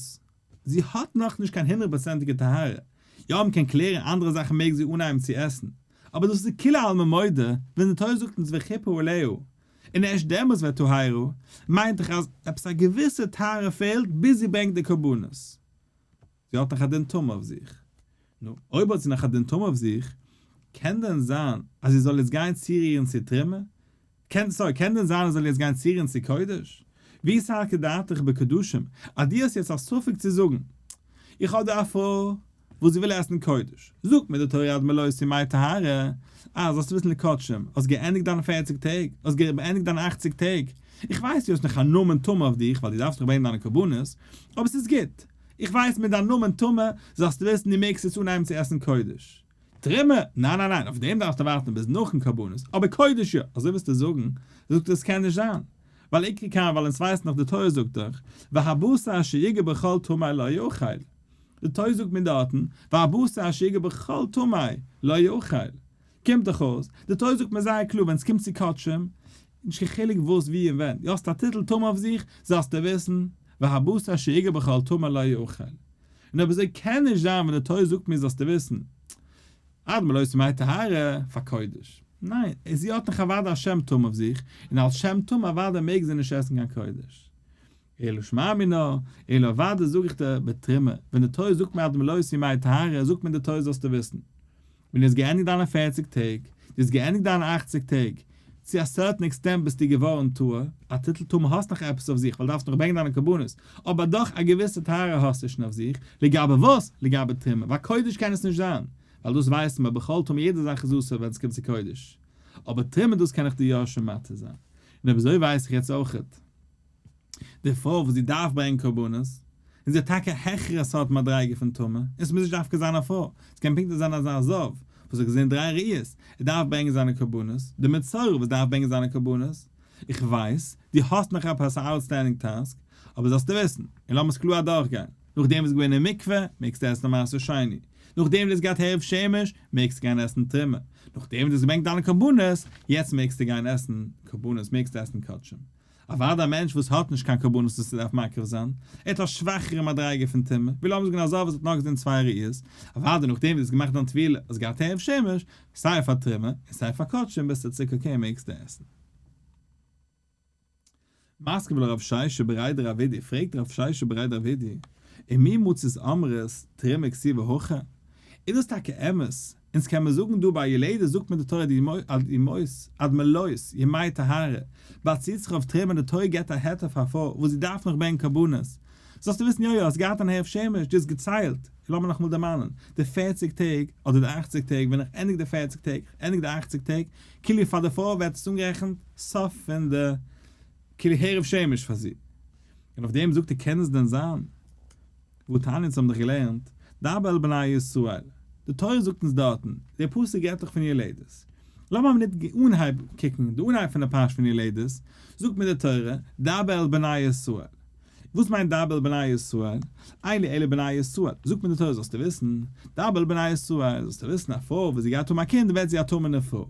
זי האט נאכנישט קיין הונדרעט פראצענטיגע טהרה, יא מ'קען קלערן אנדערע זאכן מעג זי אנהייבן צו עסן, אבער דאס איז כולי עלמא מודה, ווען די תורה זאגט אונז וכיפר עליה, און ערשט דעמאלס וטהרה, מיינט דאך אז עפעס א געוויסע טהרה פעלט ביז זי ברענגט די קרבנות. זי האט נאך א דין טומאה אויף זיך. נו, אויב האט זי נאך א דין טומאה אויף זיך, קען דען זיין אז זי זאל יעצט גיין צורירן צו תרומה? קען, sorry, קען דען זיין אז זאל יעצט גיין צורירן צו קודש? ואי סלקא דעתך בקדשים, אז דו האסט יעצט א ספק צו זאגן, איך האב דא א פרוי וואס זי וויל עסן קודש, זאגט מיר די תורה עד מלאות ימי טהרה, אז זאלסטו וויסן לקדשים, האסט געענדיגט דיינע פערציג טעג, האסט געענדיגט דיינע אכציג טעג, איך ווייס דו האסט נאך א נאמען טמא אויף דיך ווייל דו דארפסט נאך ברענגען דיינע קרבנות, אבער ס'איז גוט, איך ווייס מיט דיין נאמען טמא, זאלסטו וויסן דו מעגסט יעצט אנהייבן צו עסן קודש. תרומה? ניין ניין ניין, אויף דעם דארפסטו ווארטן ביז נאכן קרבנות, אבער קודש יא, אזוי ווילסטו זאגן? זאגט ער עס קען נישט זיין, ווייל איקרי כאן ווייל אונז ווייסן דאך די תורה זאגט דאך, והבשר אשר יגע בכל טמא לא יאכל, די תורה זאגט מיר דארטן, והבשר אשר יגע בכל טמא לא יאכל, קומט דאך אויס, די תורה זאגט מיר זייער קלאר ווען עס קומט צו קדשים, נישט קיין חילוק וואס ווי און ווען, דו האסט א טיטל טמא אויף זיך, זאלסטו וויסן, והבשר אשר יגע בכל טמא לא יאכל. און אויב אזוי קען נישט זיין ווען די תורה זאגט מיר זאלסטו וויסן, עד מלאות ימי טהרה, פאר קודש. ניין, זי האט נאך אוודאי א שם טמא אויף זיך, און אלס שם טמא אוודאי מעג זי נישט עסן קיין קודש. אלא שמע מינה, אלא אוודאי זאג איך דיר בתרומה, ווען די תורה זאגט מיר עד מלאות ימי טהרה, זאגט מיר די תורה זאלסטו וויסן, ווען דו האסט געענדיגט דיינע פערציג טעג, דו האסט געענדיגט דיינע אכציג טעג, צו א certain extent ביסטו געווארן טהור, א טיטל טמא האסט נאך עפעס אויף זיך ווייל דארפסט נאך ברענגען דיינע קרבנות, אבער דאך א געוויסע טהרה האסטו שוין אויף זיך, לגבי וואס? לגבי תרומה, ווייל קודש קען עס נישט זיין, ווייל דאס ווייסן מיר בכל טמא יעדע זאך איז אסור ווען עס קומט צו קודש, אבער תרומה דאס קען איך דיר יא שוין מתיר זיין, און אויב אזוי ווייס איך יעצט אויכעט. די פרוי וואס זי דארף ברענגען קרבנות, און זי האט טאקע א העכערע סארט מדריגה פון טומאה, און עס מוז נישט דווקא זיין א פרוי, עס קען פונקט זיין אזא זב וואס האט געזען דריי ראיות, ער דארף ברענגען זיינע קרבנות, די מצורע וואס דארף ברענגען זיינע קרבנות, איך ווייס, דו האסט נאך עפעס א outstanding task, אבער זאלסטו וויסן, און לאמיר עס קלאר אדורכגיין, נאכדעם וואס געווען אין מקווה, מעגסטו עסן מעשר שני, נאכדעם דו האסט געהאט הערב שמש, מעגסטו גיין עסן תרומה, נאכדעם וואס דו האסט געברענגט דיינע קרבנות, יעצט מעגסטו גיין עסן קרבנות, מעגסטו עסן קדשים. אוודאי א מענטש וואס האט נישט קיין קרבנות וואס ער דארף מקריב זיין, ער האט א שוואכערע מדריגה פון טומאה, ווי לאמיר זאגן א זב וואס האט נאר געזען צוויי ראיות, אוודאי נאכדעם ווי דו האסט געמאכט דיין טבילה, האסט געהאט הערב שמש, סיי פאר תרומה און סיי פאר קדשים ביסטו צוריק okay מעגסטו עסן. מתקיף לה רב שישא בריה דרב אידי, פרעגט רב שישא בריה דרב אידי, ומי מצית אמרת תרומה כתיבא הכא? איז דאס טאקע אמת? אונז קען מען זאגן דא ביי יולדת זאגט מען די תורה עד מלאות ימי טהרה באציט זיך אויף תרומה די תורה געבט א היתר פאר א פרוי וואס זי דארף נאך ברענגען קרבנות זאלסטו וויסן יא יא האסט געהאט אן הערב שמש דו האסט געציילט און לאמיר נאכאמאל דערמאנען די פערציג טעג אדער די אכציג טעג ווען איך ענדיג די פערציג טעג איך ענדיג די אכציג טעג כאילו פאר די פרוי ווערט עס אנגערעכנט סוף פון די כאילו הערב שמש פאר זי און אויף דעם זאגט ער קען עס דען זיין והתניא אונז האבן דאך געלערנט, דבר אל בני ישראל, די תורה זאגט אונז דארטן, דער פסוק רעדט דאך פון יולדת. לאמיר א מינוט אנהייב קוקן די אנהייב פון די פרשה פון יולדת, זאגט מיר די תורה, דבר אל בני ישראל. וואס מיינט דבר אל בני ישראל? אין לי אלא בני ישראל. זאגט מיר די תורה זאלסטו וויסן, דבר אל בני ישראל, זאלסטו וויסן א פרוי וואס זי גייט האבן א קינד ווערט זי א טמא'נע פרוי.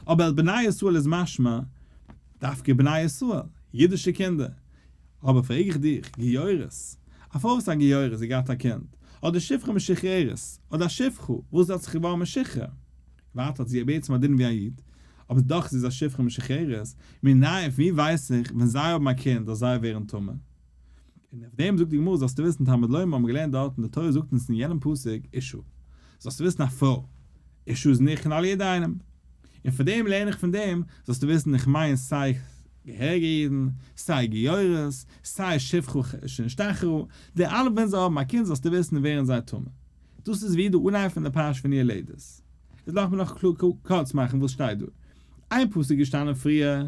אבער אל בני ישראל איז משמע דווקא בני ישראל, אידישע קינדער. אבער פרעג איך דיך, גיורת, א פרוי וואס איז א גיורת, זי געהאט א קינד, אדער שפחה משוחררת, אדער א שפחה וואס האט זיך געווארן משוחרר, ווייטער האט זי בעצם א דין ווי א איד, אבער דאך זי איז א שפחה משוחררת, מנין פון ווי ווייס איך ווען זיי האבן א קינד אז זיי ווערן טמא? און אויף דעם זאגט די גמרא זאלסטו וויסן תלמוד לומר האבן געלערנט דארטן די תורה זאגט אונז אין יענעם פסוק אשה זאלסטו וויסן א פרוי אשה איז נכנע על יעדע איינעם און פון דעם לערן איך פון דעם זאלסטו וויסן איך מיין סיי געהעריגע אידן סיי גיורות סיי שפחה שנשתחררה די אלע ווען זיי האבן א קינד זאלסטו וויסן ווערן זיי טמא דאס איז ווי די אנהייב פון די פרשה פון יולדת. איז לאמיך נאך קורץ מאכן וואס שטייט דא. איין פסוק איז געשטאנען פריער,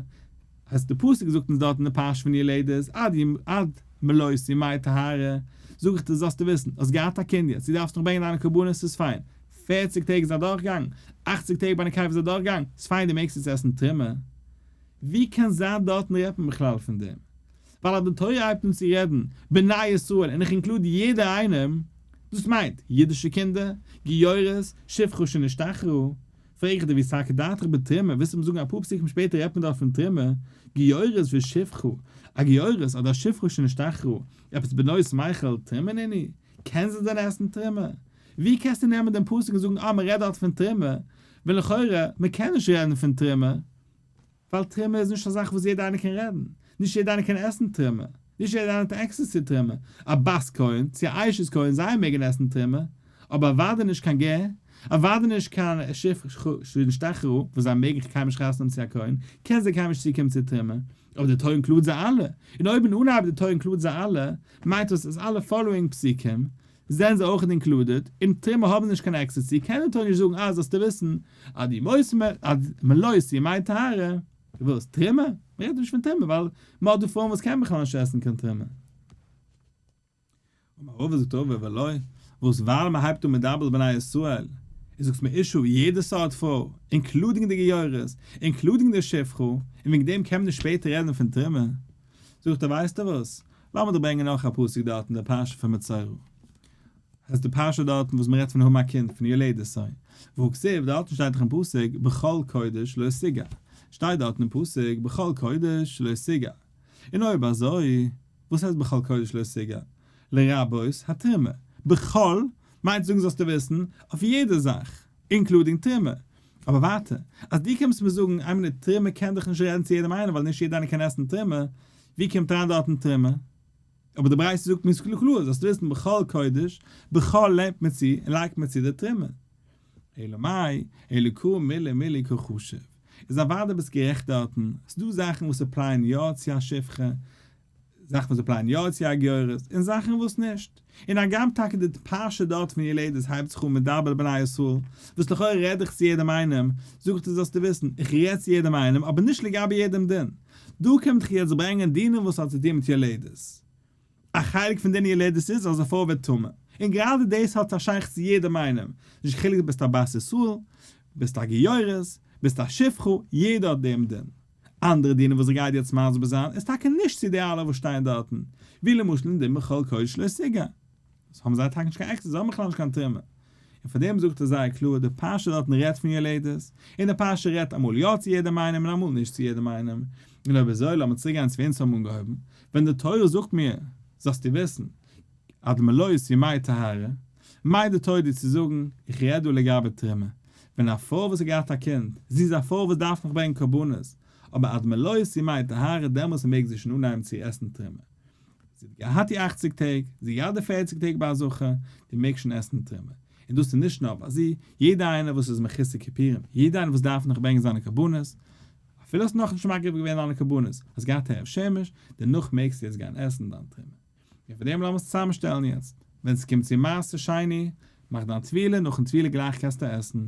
אז די פסוק זאגט אונז דארט אין די פרשה פון יולדת עד עד מלאות ימי טהרה, זאג איך דיר זאלסטו וויסן, האסט געהאט א קינד יעצט, דו דארפסט נאך ברענגען דיינע קרבנות ס'איז פיין, פערציג טעג איז אדורכגעגאנגען, אכציג טעג ביי נקבה איז אדורכגעגאנגען, ס'איז פיין דו מעגסט יעצט עסן תרומה. ווי קען זיין דארטן רעדט מען בכלל פון דעם? ווייל אז די תורה הייבט אן צו רעדן בני ישראל און איך include יעדער איינעם, דאס מיינט, אידישע קינדער, גיורות, שפחה שנשתחררה, פרעג איך דיר ואי סלקא דעתך בתרומה, ווילסט מיר זאגן אפאר פסוקים שפעטער רעדט מען דארט פון תרומה, גיורת ושפחה, א גיורת אדער א שפחה שנשתחררה, עפעס בנות מיכל תרומה נינהו, קען זי דען עסן תרומה? ווי קענסטו נעמען דעם פסוק און זאגן אה מען רעדט דארט פון תרומה, ווען לכאורה מען קען נישט רעדן פון תרומה, ווייל תרומה איז נישט א זאך וואס יעדער איינער קען רעדן, נישט יעדער איינער קען עסן תרומה, נישט יעדער איינער האט access צו תרומה, א בת כהן צו א אשת כהן זיי מעגן עסן תרומה, אבער אוודאי נישט קיין גר, אוודאי נישט קיין שפחה שנשתחררה וואס זיי מעגן קיינמאל נישט חתונה האבן צו א כהן, קען זיי קיינמאל נישט צוקומען צו תרומה, אבער די תורה include זיי אלע, און אויב אין אנהייב די תורה include זיי אלע, מיינט דאס אז אלע following פסוקים זענען זיי אויך included, און תרומה האבן נישט קיין access צו, קען די תורה נישט זאגן אה זאלסטו וויסן אז די מות אז מלאות ימי טהרה, וואס? תרומה? מען רעדט נישט פון תרומה ווייל מען האט דא פרויען וואס קען בכלל נישט עסן קיין תרומה. אמר רבא זאגט רבא ולא, וואס ווייל מען הייבט אן מיט דבר אל בני ישראל, און זאגסט מיר אשה יעדע סארט פרוי, including די גיורת, including די שפחה, און וועגן דעם קען מען נישט שפעטער רעדן פון תרומה, זאגט ער ווייסטו וואס, לאמיר דיר ברענגען נאך א פסוק דארט אין די פרשה פון מצורע. הייסט די פרשה דארטן וואס מ'רעדט פון האבן א קינד פון יולדת סיי והא כתיב דארטן שטייט דאך אין פסוק בכל קודש לא תגע שטייט דארטן אין פסוק בכל קודש לא תגע און אויב אזוי וואס הייסט בכל קודש לא תגע לרבות התרומה בכל מיינט זאגן זאלסטו וויסן אויף יעדע זאך including תרומה אבער ווייטער אז דו קומסט מיר זאגן איין מינוט תרומה קען דאך נישט רעדן צו יעדעם איינעם ווייל נישט יעדער איינער קען עסן תרומה ווי קומט אריין דארטן תרומה? אבער די ברייתא זאגט מיר קלאר זאלסט וויסן בכל קודש, בכל לערנט מען צו און לייגט מען צו די תרומה. אלא מאי, אלא קרא מילי מילי קא חשיב. איז אוודאי ביסט גערעכט דארטן, ס'דא זאכן וואס apply ען יא צו א שפחה, זאכן וואס apply ען יא צו א גיורת, און זאכן וואס נישט. און הגם טאקע די פרשה דארט פון יולדת הייבט זיך אן מיט דבר בני ישראל, וואס לכאורה רעד איך צו יעדעם איינעם, זאג איך דיר זאלסטו וויסן, איך רעד צו יעדעם איינעם, אבער נישט לגבי יעדעם דין. דא קומט איך יעצט ברענגען דינים וואס האט צו טון מיט יולדת. א חלק פון דיני יולדת איז אז א פרוי ווערט טמא. און גראדע דאס האט א שייכות צו יעדעם איינעם, נישט קיין חילוק ביסט א בת ישראל, ביסט א גיורת, ביסט א שפחה, יעדער האט דעם דין. אנדערע דינים וואס איך גיי דיר יעצט מסביר זיין איז טאקע נישט צו די אלע וואס שטייען דארטן, ווי למשל אין דין בכל קודש לא תגע. דאס האבן זיי טאקע נישט קיין access, זיי האבן בכלל נישט קיין תרומה. און פאר דעם זאגט ער זייער קלאר, די פרשה דארטן רעדט פון יולדת, און די פרשה רעדט אמאל יא צו יעדעם איינעם און אמאל נישט צו יעדעם איינעם. און אויב אזוי לאמיר צוריק גיין צו ווי אונז האבן אנגעהויבן, ווען די תורה זאגט מיר, זאלסטו וויסן, עד מלאות ימי טהרה, מיינט די תורה דיר צו זאגן, איך רעד דא לגבי תרומה, ווען א פרוי וואס האט געהאט א קינד, זי איז א פרוי וואס דארף נאך ברענגען קרבנות, אבער עד מלאות ימי טהרה דעמאלס מעג זי שוין אנהייבן צו עסן תרומה. זי האט געהאט די אכציג טעג, זי האט געהאט די פערציג טעג ביי א זכר, די מעג שוין עסן תרומה. און דאס איז נישט נאר ביי זי, יעדע איינער וואס איז מחוסר כיפורים, יעדע איינער וואס דארף נאך ברענגען זיינע קרבנות, אפילו האסט נאכנישט מקריב געווען דיינע קרבנות, האסט געהאט הערב שמש, דערנאך מעגסטו יעצט גיין עסן דיין תרומה. און פאר דעם לאמיר עס צוזאמשטעלן יעצט. ווען ס'קומט צו מעשר שני, מאך דיין טבילה, נאכן טבילה גלייך קענסטו עסן.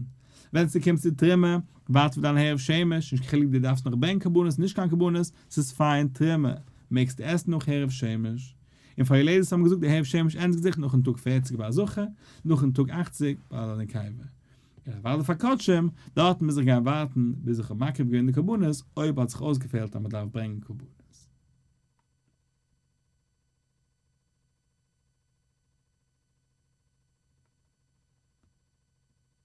ווען ס'קומט צו תרומה, ווארט פאר דיין הערב שמש, נישט קיין חילוק דו דארפסט נאך ברענגען קרבנות נישט קיין קרבנות, ס'איז פיין תרומה, מעגסטו עסן נאך הערב שמש. און פאר יולדת האבן געזאגט די הערב שמש ענדיגט זיך נאכן טאג פערציג ביי א זכר, נאכן טאג אכציג ביי א נקבה. און אוודאי פאר קדשים, דארטן מוז איך גיין ווארטן ביז איך האב מקריב געווען די קרבנות, אויב האט זיך אויסגעפעלט אז מען דארף ברענגען קרבנות.